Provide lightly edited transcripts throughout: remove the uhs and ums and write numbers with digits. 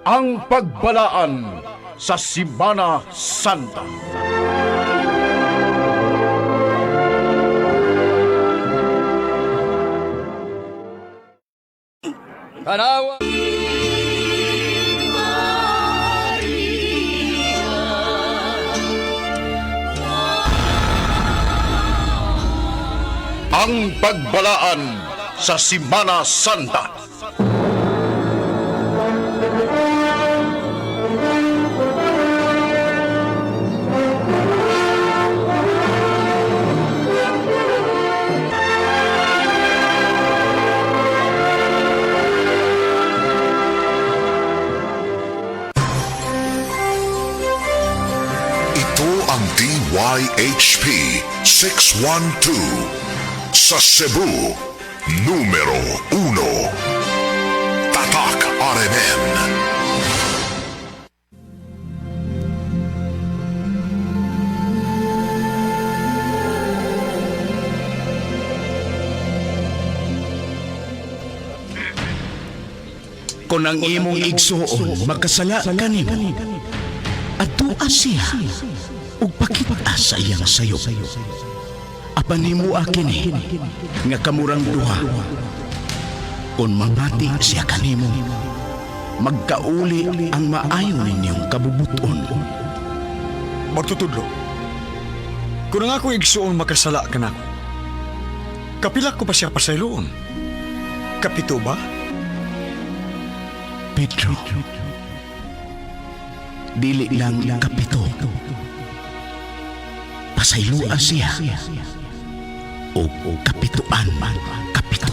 Ang Pagbalaan sa Simana Santa. Tanawa. Ang Pagbalaan sa Simana Santa. Ito ang DYHP 612 sa Cebu, numero 1. Tatak RMN. Kung ang imong igsuon magkasala kanimo, adtua siya ug pakita sa iyang sayop. Apan himoa kini nga kamurang duha. Kung mamati siya kanimo, magkauli ang maayo ninyong kabubuton. Magtutudlo. Kung ang ako igsuon makasala ka nako. Kapila ko pa siya pasayloon. Kapito ba? Pedro, dili lang kapito. Pasaylua siya. O kapituan, kapito.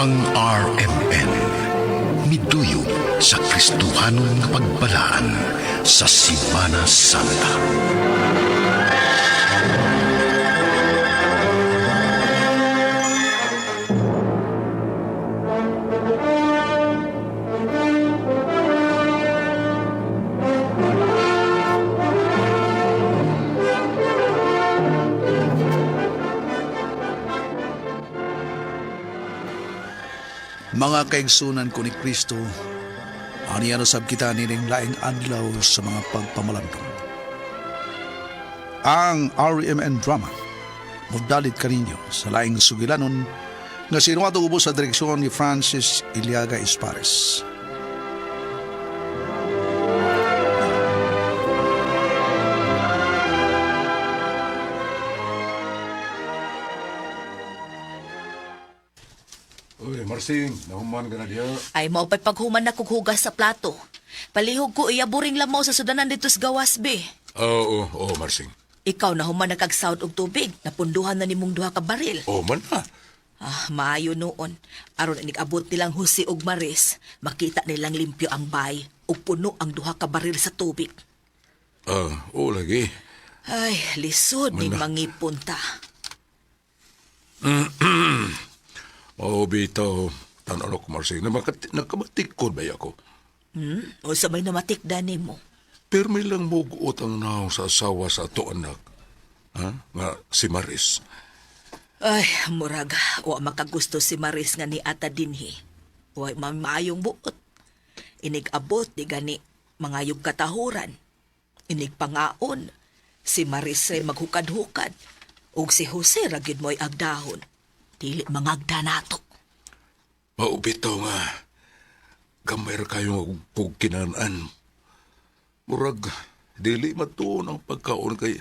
Ang RMN miduyong sa Kristohanon nga pagbalaan sa Simana Santa. Mga kaigsunan ko ni Kristo, aniya na sab kita nining laing adlaw sa mga pagpamalandong. Ang RMN Drama, mudalit kaninyo sa laing sugilanon nga sinuwato ubos sa direksyon ni Francis Iliaga Espares. Uy, Marsing, nahuman ka na diya. Ay, mao pa'y paghuman na kog hugas sa plato. Palihog ko iyaburing lamaw sa sudanan dito sa gawas, be. Oo, oo, Marsing. Ikaw na human nagkagsound og tubig, napunduhan na nimong duha ka baril. Oo man na. Ah, maayo noon. Aron inig-abot nilang Jose og Maris, makita nilang limpyo ang bay ug puno ang duha ka baril sa tubig. Ah, oo lagi. Ay, lisod ning Mana. mangipon ta. Oo, bitaw. Tanaw ko, Marsing. Nagkamatikod ba ako? O sa may namatikda nimo. Pero may lang muguot ang naong sa asawa sa ato anak. Ha? Nga si Maris. Ay, murag, wa makagusto si Maris nga ni Ata dinhi. Wa maayong buot. Inig-abot di gani mangayog katahuran. Inig pangaon. Si Maris ay maghukad-hukad. Ug si Jose ra gyud mo'y agdahon. Dili mangagda nato. Mao bitaw nga. Gamay ra kayong pugkinanan. Murag, dili matuon ang pagkaon kay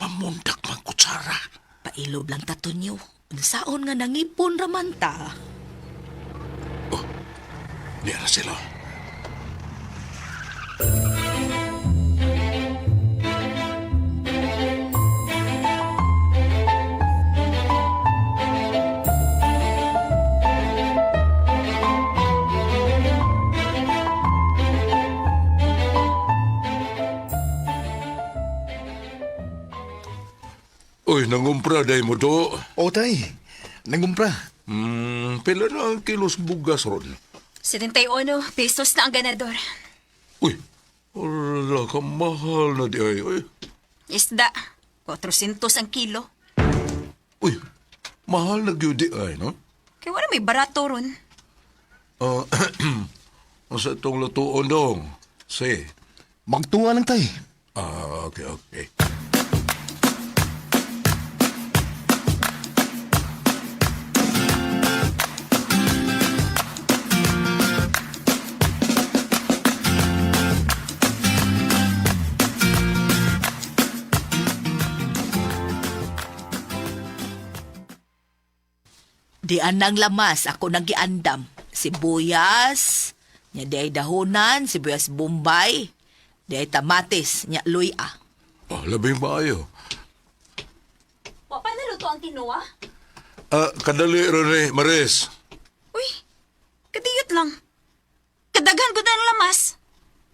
mamundak man kutsara. Pailob lang tato niyo. Unsaon nga nangipon raman ta. Niya na sila. Uy, nangumpra day mo do. O tay, nangumpra. Pila na ang kilos bugas ron. 71 pesos na ang ganador. Uy, wala ka mahal na di ay. Uy, Isda, 400 ang kilo. uy, Mahal na gyud di ay, no? Kay wala may barato ron. Ah, unsa itong lutuon dong? Si. Magtunga lang tay. Ah, okay, okay. Di anang lamas, ako nang giandam. Sibuyas, nya di ay dahonan, sibuyas bombay, di ay tamatis, nya luya. Oh, labing maayo. Wa pa naluto ang tinuwa? Ah, kadali ron eh, Maris. Uy, kadiyot lang. Kadaghan ko na ang lamas.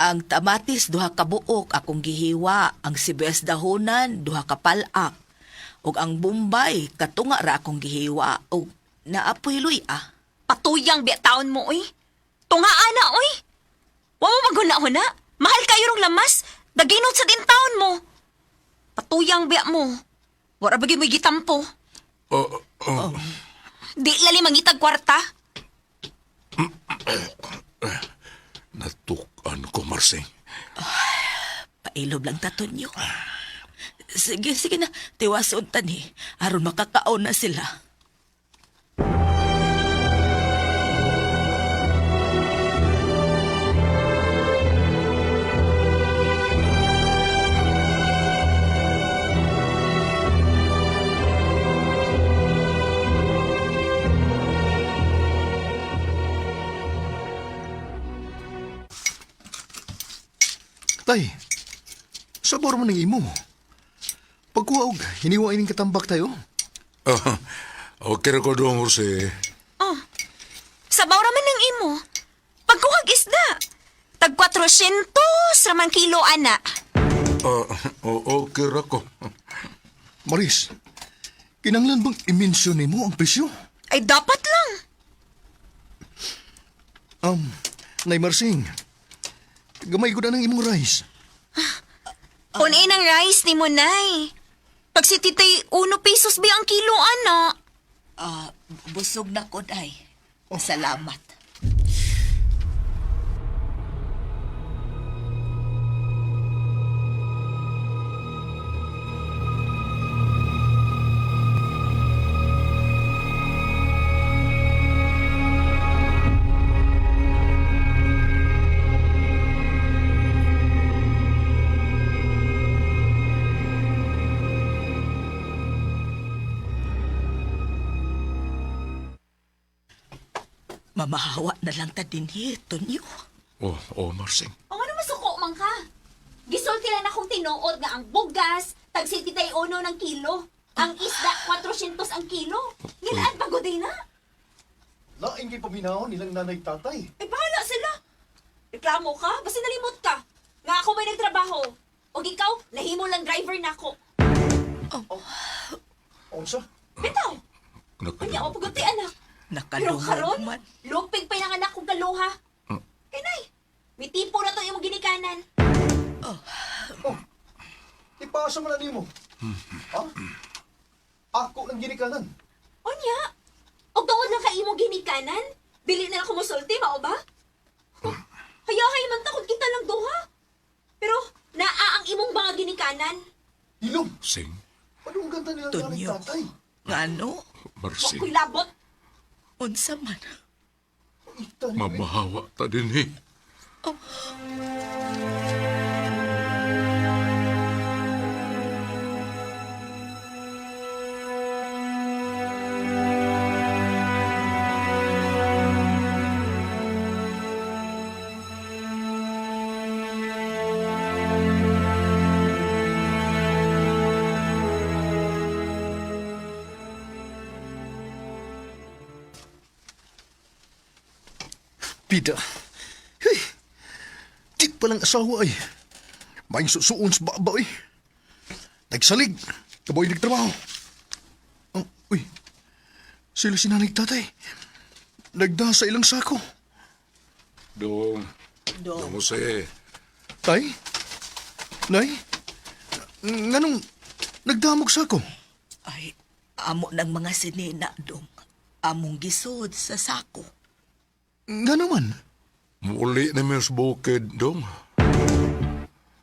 Ang tamatis duha ka buok akong gihiwa, ang sibuyas dahonan duha ka palak. Ug ang bombay katunga ra akong gihiwa ug naapoy luya. Patuyang biya taon mo, uy. Tungaan na, uy. Wa mo maghuna-huna. Mahal kayo rong lamas. Daginot sa din taon mo. Patuyang biya mo. Wara bagay mo'y gitampo. Oh, oh. Di lali mangitag kwarta. Natukan ko, Marsing. Pailob lang taton niyo. Sige, sige na, tiwason tani aron makakaon na sila. Tay, sabor mo ng imo. Pagkuha og hiniwa ining katambak tayo. Ah, okay ra ko dong, Jose. Oh, sabaw raman ng imo. Pagkuhag isda. Tag 400 raman kilo, ana. Ah, oh, okay ra ko. Maris, kinanglan bang i-mention nimo ang presyo? Ay, dapat lang. Nay Marsing, gamay ko na ng imong rice. Punin ang rice ni mo, Nay. Pag si titay, 1 pesos ba ang kilo, ana? Ah, busog na ko day. Salamat. Mamahawa na lang ta dinhi, Tonyo. Oh, oh, Marsing. O ano masuko man ka? Gisulti lang akong tinuod nga ang bugas, tag 71 ng kilo. Ang isda, 400 ang kilo. Ngilaan pa gud na. Laing kay paminaw nilang nanay tatay. Ay, bahala sila. Reklamo ka, basta nalimot ka. Nga ako may nagtrabaho. O ikaw, nahimo lang driver nako. Unsa? Bitaw, kanya ako paguti anak. Pero Nakadungog karon, man. lupig pa yung anak kong kaluha. Kinay, may tipo na to imong ginikanan. Ipasa man na nimo. Ha? Ako nang ginikanan. Unya, og tungod lang kay imong ginikanan, dili na lang ko mosulti, mao ba? Huh, Hayahay man ta kung kita lang duha. Pero naa ang imong mga ginikanan. Ilom, Sing, anong ganda nilang nanay Tonyo. tatay? Ngano? Wa Marsing. ko'y labot. Unsa man? Ita ni Mamahawa ta din eh. Pida. Hey, di palang asawa ay. May susuon sa baba ay. Nagsalig. Kaboy nagtrabaho. Oh, uy. Sila si nanay tatay. Nagda sa ilang sako. Dong. Dong. Dong, Jose. Tay? Nay? Nganong nagdamog sako? Ay, Amo ng mga sinina dong. Among gisod sa sako. Nga naman. Muli na mi sa bukid, dong.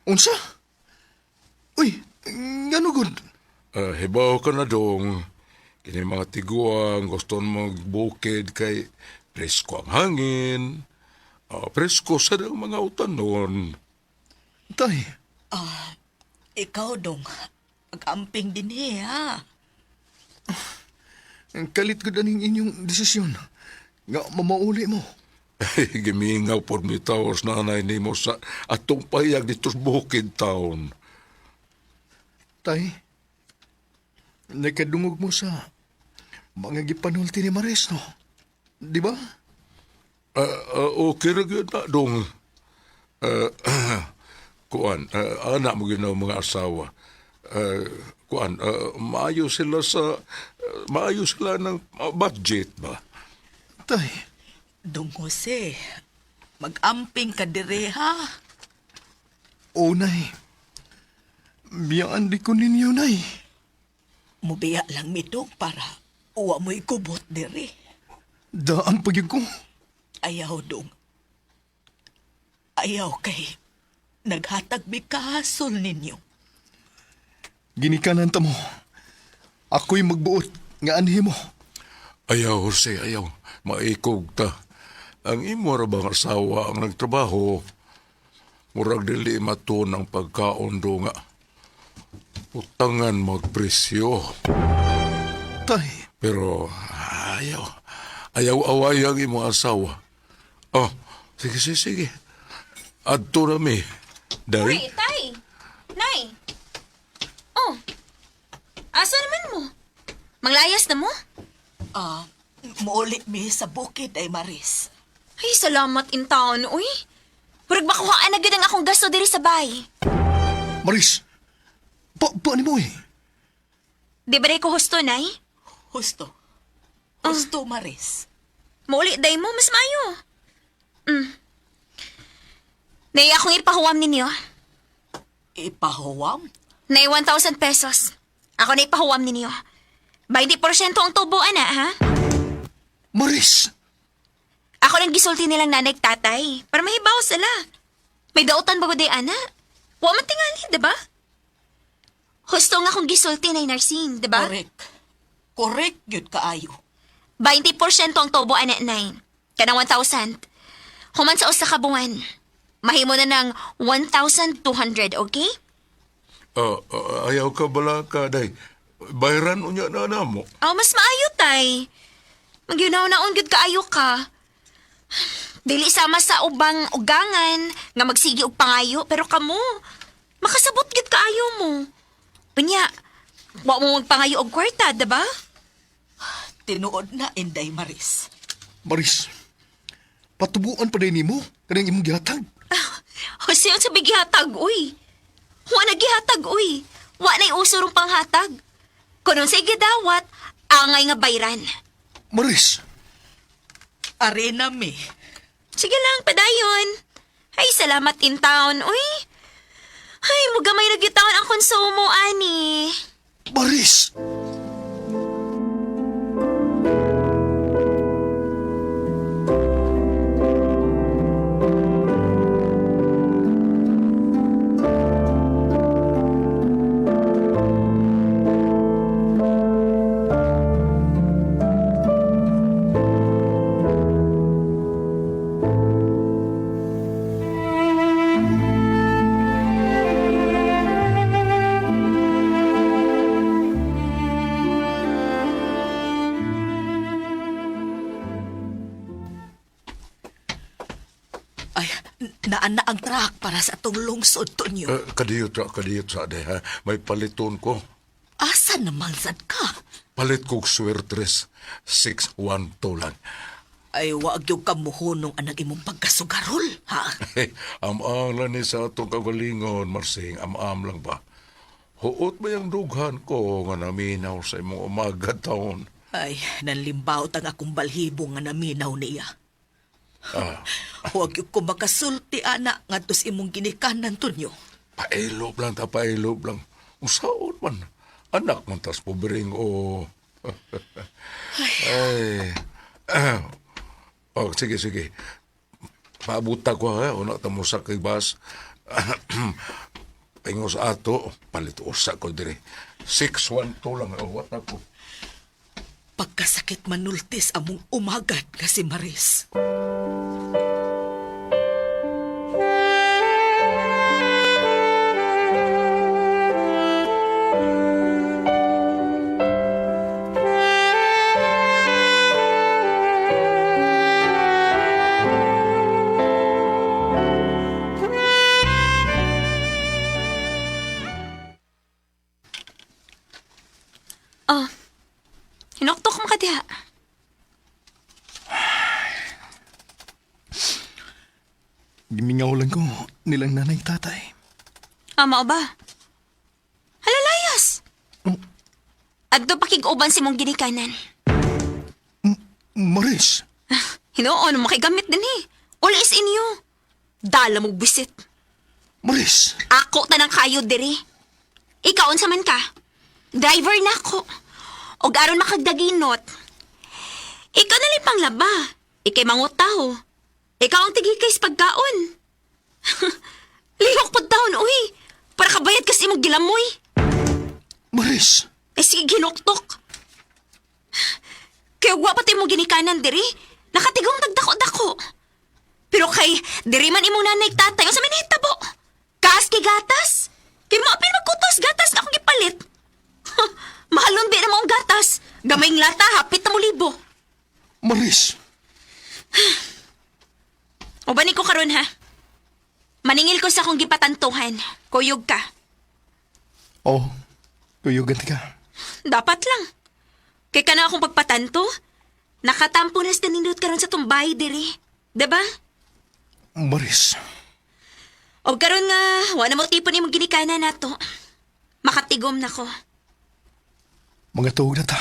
Unsa? Uy, ngano gud? Hibaw ka na, dong. Kini mga tiguang gusto magbukid kay presko ang hangin. Presko sa ang mga utanon. Tay, Ikaw dong, pag-amping din eh, ha? ang kalit gud aning inyong desisyon. Nga mamauli mo. Ay, gimingaw por mi taos nanay nimo sa atong payag dito sa bukid taon. Tay, nakadungog mo sa mga gipanulti ni Maris, no? Di ba? Okay ra gyud na dong. Kuan, anak mo ginaw mga asawa. Kuan, maayo sila sa maayo sila ng budget ba? Tay, Dong Jose, mag-amping ka dire ha? o nay. Biyaan di ko ninyo, nay. Mubiya lang mi dong para uwa mo'y kubot dire. Daan pagyud ko. Ayaw dong. Ayaw kay naghatag mi kahasol ninyo. Ginikanan ta mo. Ako'y magbuot nga anhi mo. Ayaw, Jose, ayaw. Maikog ta. Ang imo ra bang asawa ang nagtrabaho? Murag dili maton ang pagkaon do nga. Utangan magpresyo. Tay, Pero ayaw. Ayaw away ang imong asawa. Oh, sige, sige, sige. Adto na mi. Uy, Dari, tay! Nay! Oh, asa naman mo? Manglayas na mo? Ah, muuli mi sa bukid ay Maris. Ay, salamat in town, uy. Murag makuhaan na gid ang akong gasto diri sa bay. Maris, pa ni mo eh. Di ba day ko husto, Nay? Husto. Husto, Maris. Mauli day mo, mas maayo. Mm. Nay, akong ipahuwam ninyo. Ipahuwam? Nay, 1,000 pesos. Ako na ipahuwam ninyo. 20% ang tubo, ana, ha? Maris! Ako lang gisulti nilang nanay at tatay para mahibaw sila. May dautan ba ko day, ana? Wa man tingali, di ba? Husto nga akong gisulti na nursing, di ba? Correct. Correct yun kaayo. 20% ang tubo, ana, nay. Kanang 1,000. Human sa usa ka buwan. Mahimo na ng 1,200, okay? Ayaw ka bala ka, day. Bayran unya na na mo. Aw, mas maayo, tay. Magyunaw-naon gyud kaayo ka. Dili sama sa ubang ugangan nga magsigi og pangayo, pero kamo, makasabot gyud kaayo mo. Unya, wa mo magpangayo og kwarta, diba? Tinuod na, Inday Maris. Maris, patubuan pa din nimo kanang imong gihatag. Jose, unsa may gihatag, uy? Wa na gihatag, uy. Wa na'y uso rong panghatag. Kung unsay gidawat, angay nga bayran. Maris, Arena mi. Sige lang, padayon. Ay, salamat in town, uy. Ay, mugamay na gyud taon ang konsumo, ani. Maris! Ay, naana ang truck para sa atong lungsod, Tonyo. Kadiyot ra, kadiyot sa day, ha. May paliton ko. Asa naman sad ka? Palit kog swertres. 612 lang. Ay, wag yung kamuhunong anang imong pagkasugarol, ha? Hey, am-am lang ni sa atong kagalingon, Marsing. Am-am lang ba? Huot ba yung dughan ko nga naminaw sa imong umaga taon? Ay, nanlimbaw tang akong balhibo nga naminaw niya. Ah, Huwag yung ko makasulti, ana, ngadto sa imong ginikanan, Tonyo. pailop lang ta, pailop lang. Usaon man. Anak man tas pobreng o... Ay. Oh, sige, sige. Paabuta ko ha. Una ta mo sa kay bus. Pingos ato. Palit usa ko dire. 612 lang. Oh, what ako. Pagkasakit manultis among umagad nga si Maris. Oh, hinoktok mo ka diha. Gimingaw lang ko nilang nanay tatay. Ah, mao ba? Halalayas! Oh. Adto pakig-uban si mong ginikanan. Maris! Hinuon, makigamit din eh. All is in you. Dala mo bisit. Maris! Ako tanang kayo diri. Ikaw unsa man ka? Driver na ako. Og aron makagdaginot. Ikaw na lang panglaba. Ikay mangutaw. Ikaw ang tigikay sa pagkaon. Lihok pud taon, uy. Para kabayad kasi imong gilamoy. Maris! Eh sige, ginuktok. Kaya wa pa mo ginikanan diri. Nakatigong tagdako-dako. Pero kay diri man imong nanay tatay unsa man nahitabo? Kaas kay gatas. Kay mo apil magkutos gatas nga akong gipalit. Mahalon bi na maong gatas. Gamayng lata hapit na mo libo. Maris! Uban ko karon ha. Maningil ko sa akong gipatantuhan. Kuyog ka. Oh, kuyugan ka. Dapat lang. Kay kana akong pagpatanto. Nakatampo na sa nindot karon sa tumbay diri. 'Di ba? Maris! O karon nga, wala mo tipon imong ginikanan nato. Makatigom na ko. Mga tuog na ta.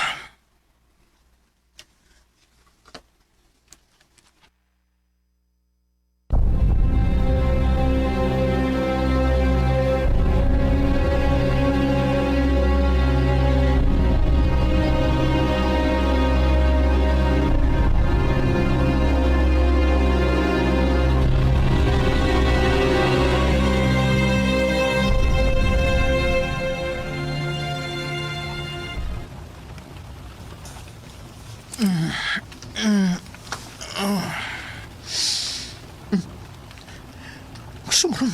Sumuron.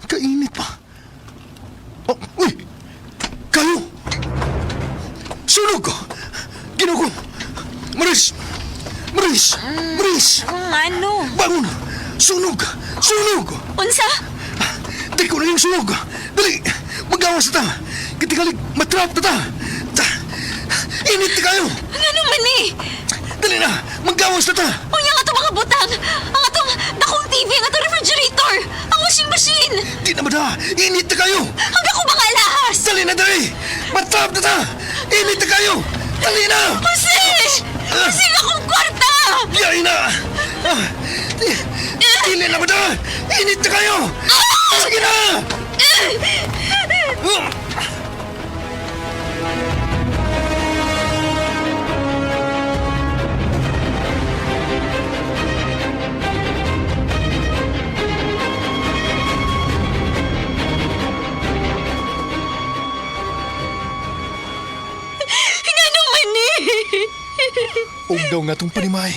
Kainit pa. Oh, uy! Kayo! Sunog! Ginoo ko! Maris! Maris! Maris! Ano? Bangon! Sunog! Sunog! Unsa? Di ko na yung sunog! Dali! Magawas na ta! Katigalig, matrap na ta! Ta! Init na kayo! Ano man eh? Dali na! Magawas na ta! Unya ang atong mga butang! Ang atong dakong TV, ang atong refrigerator, ang washing machine, Di na ba Init na kayo! ang akong mga alahas! Dali na dali! Matrap na ta! Init na kayo! Dali na! Jose! Jose, ang akong kwarta! Biyay na! Ah, Dili na ba ta? Init na kayo! Sige na! Ah! Nga naman eh! Ug daw nga tong panimay.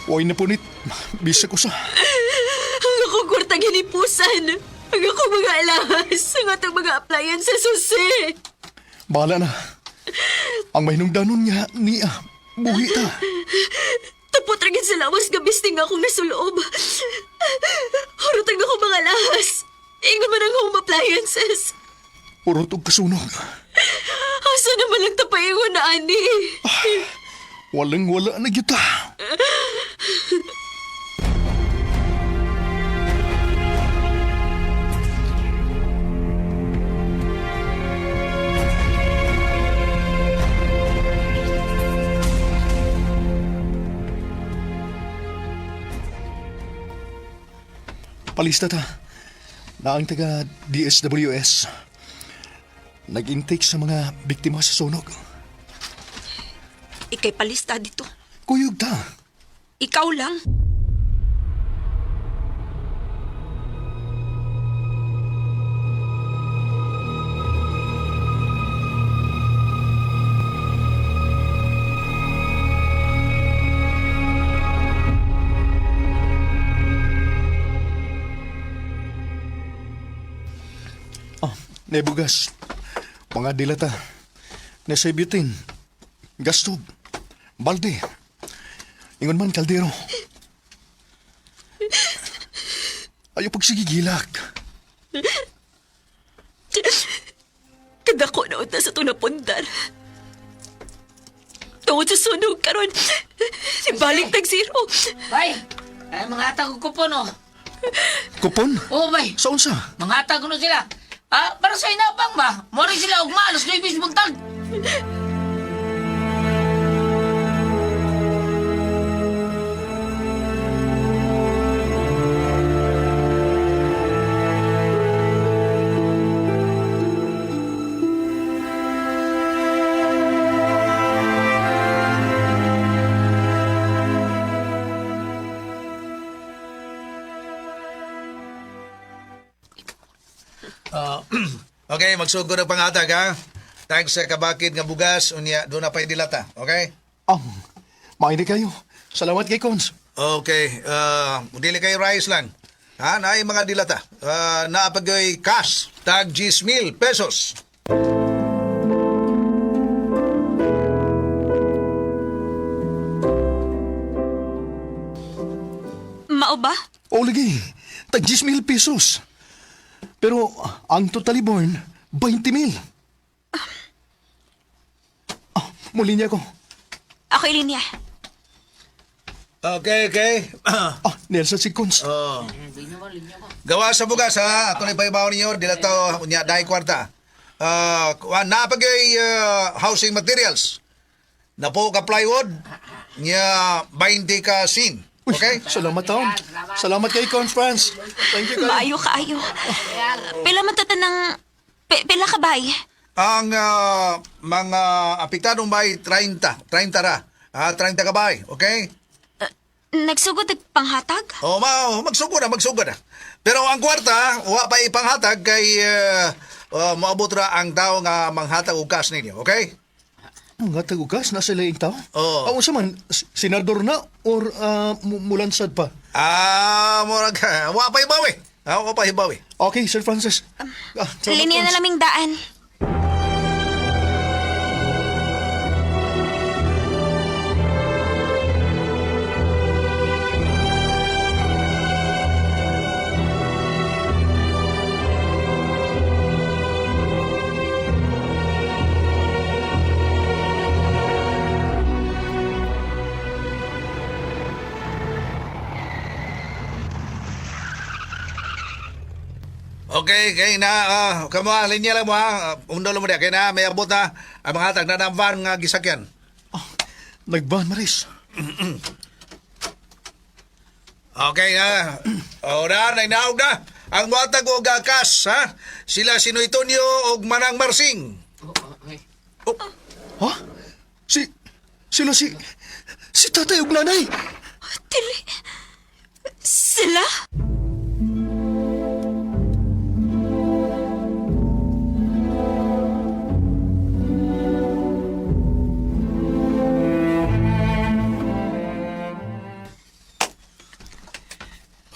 Uy na punit. Bisa ko sa. Ang akong kwarta ginipusan! Ang akong mga alahas! Ang atong mga appliances, Jose! Bahala na. Ang mahinungdanon nga niya. Buhi ta. Tapot ra gid sa lawas nga bisting akong nasulob. Hurot ang akong mga alahas. Ingon man ang home appliances. Urot og kasunog. Asa naman lang tapaingon na ani? Walang wala na gyud ta. Palista ta. Naang taga DSWS. Nag-intake sa mga biktima sa sunog. Ikay palista dito. Kuyog ta. Ikaw lang. Oh, nebugas. Mga dilata. Nasa bitin. Gastob. Balde. Ingon man kaldero. Ayo pagsigigilak. Kadako na unta sa itong napundar. Tungod sa sunog karon, si balik tag zero. Bay, ay mga hatag og kupon oh. Kupon? Oo, bay. Sa unsa? Mga hatag kuno sila. Ah, para sa inabang ba? Mori sila ugma alas 9 sa buntag. Okay, magsugod ang pangatag ha. Thanks sa kabakid nga bugas, unya doon na pa'y dilata. Okay? Oh, maini kayo. Salamat kay Cons. Okay, dili kayo rice lang. Ha, naay mga dilata. Naapagay cash, tag 10,000 pesos. Mao ba? O lagi, tag 10,000 pesos. Pero ang totally born, 20,000. Ah, muli niya ko. Ako ilinya. Okay, okay. Ah, Nelson si Cons. Gawa sa bugas ha. Ako na ipahibaw ninyo, dilata unya dahil kwarta. Naapagay housing materials. Napo ka plywood, nya 20 ka sin. Uy, Okay? Salamat taon. Salamat kay Cons France. Thank you kayo. Maayo kaayo. Pila man ta ng pila ka bay? Ang mga apektadong bay 30, 30 ra. Ah, 30 ka bay, okay? Nagsugod og panghatag? O ma, oh, magsugod na, magsugod na. Pero ang kwarta, wa pa ipanghatag kay moabot ra ang tao nga manghatag og cash ninyo, okay? Ang hatag ugas, nasa laing tao? Oo. Ah, unsa man, senador na or mulansad pa? Ah, murag wa pa ibawi. Ah, wa pa ibawi. Okay, Sir Francis. Salamat, Linya na Cons. laming daan. Okay, kay na kamo ah, linya lang mo ha. Undo lang mo diya kay na may abot na ang mga hatag na ng van nga gisakyan. Ah, nagban, Maris. Okay ha. O na, nainaog na. Ang muhatag og cash ha. Sila si Noitonio og Manang Marsing. Ha? Si, sila si, si tatay ug nanay. Dili. Sila?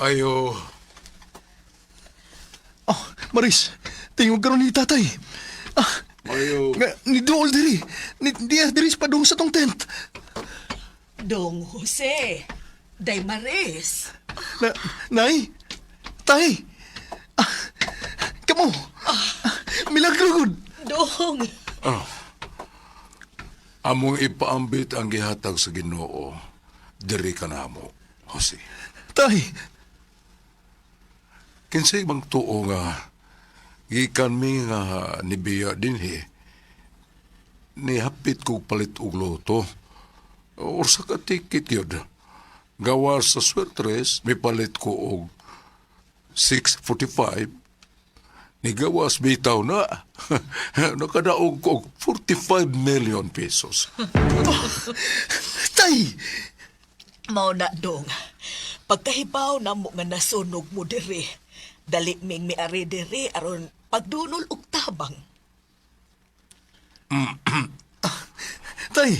Ayo, Oh, Maris, tingog karon ni tatay. Ah, ayo. nga, ni Dool diri. Ni, di diri sa padung sa tong tent. Dong Jose, Day Maris. Na, nay, tay. Ah, kamo. Ah, milagro gud. Dong. Among ipaambit ang gihatag sa Ginoo. Diri ka namo, Jose. Tay, Kinsay bang tuo nga gikan mi nga nibiya dinhi ni hapit kog palit og loto. Ursa ka ticket yun. Gawa sa swertres, mipalit ko og 6.45. Nigawas bitaw na. Nakadaog ko og 45 million pesos. Tay! Mao na dong. Pagkahibaw na mo nga nasunog mo diri. Dali ming miari diri aron pagdunol og tabang. Tay!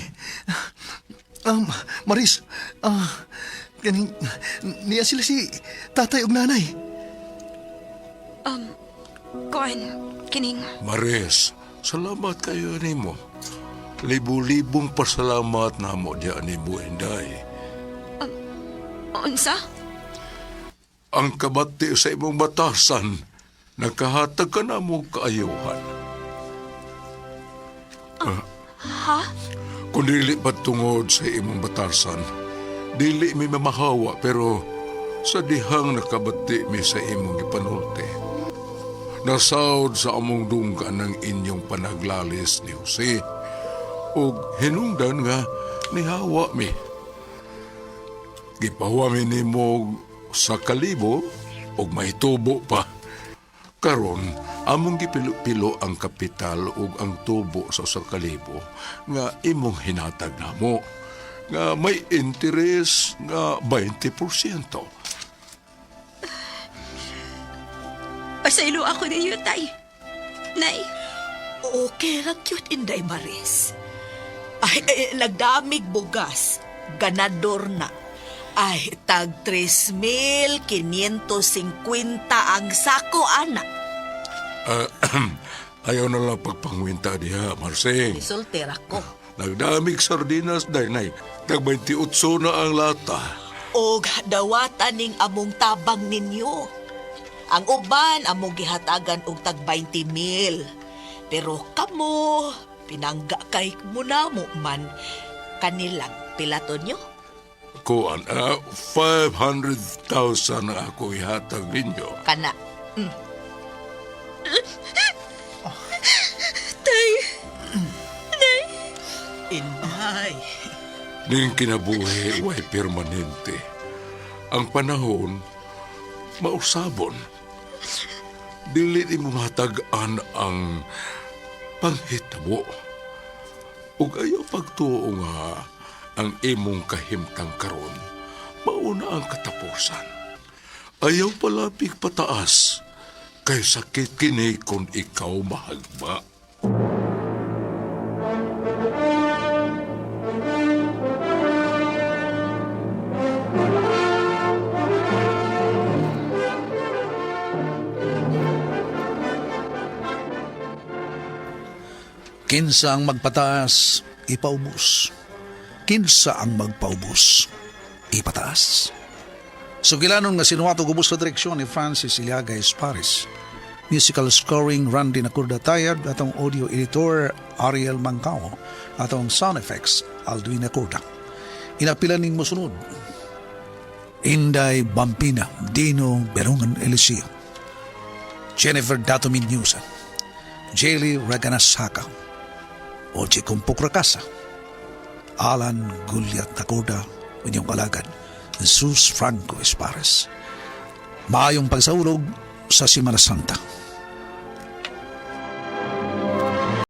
Maris, kaning, niya sila si tatay ug nanay. Kuan, kining. Maris, salamat kayo nimo. Libu-libong pasalamat namo diya nimo, Inday. Unsa? Ang kabati sa imong batasan, nakahatag ka na mo kaayuhan. Ha? Kung dili pa tungod sa imong batasan, dili mi mamahawa pero sa dihang nakabati mi sa imong gipanulti. Nasawd sa among dunggan ng inyong panaglalis ni Jose ug hinungdan nga nihawa mi. Gipahuwa mi nimo sa kalibo ug mahitubo pa. Karon, among gipilo-pilo ang kapital ug ang tubo sa usa ka libo nga imong hinatag namo nga may interes nga 20%. Pasaylo ako ninyo, tay. Nay, Okay ra cute Inday Maris. Ay, ay, nagdamig bugas. Ganador na. Ay, tag 3,550 ang sako, ana. Ah, ayaw na lang pagpangwinta diha, Marsing. Isultera ko. Nagdamig sardinas, daynay. Tag 28 na ang lata. Og dawatan ning among tabang ninyo. Ang uban among gihatagan og tag 20 mil. Pero kamo, pinangga kay mo man kanilang pilaton nyo. Kuan, 500,000 ang ako ihatag ninyo. Kana. Tay. Inday. Ning kinabuhi way permanente. Ang panahon, mausabon. Dili ni mo matag-an ang panghitabo. Ug ayaw pagtuo nga ang imong kahimtang karon, mauna ang katapusan. Ayaw palapig pataas, kay sakit kini kung ikaw mahagba. Kinsa ang magpataas, ipaubos. Kinsa ang magpaubos, ipataas. Sugilanon nga sinuwato gubos sa direksyon ni Francis Iliaga Esparis. Musical scoring Randy Nakurda Tayad, atong audio editor Ariel Mangkao, atong sound effects Alduin Nakurda. Inapila ning mosunod. Inday Bampina, Dino Berungan Eliseo, Jennifer Datomin Newsa, Jelly Reganasaka, Oje Kumpok Rakasa, Alan Gulyat Nakoda, inyong alagad, Jesus Franco Espares. Maayong pagsaulog sa Simana Santa.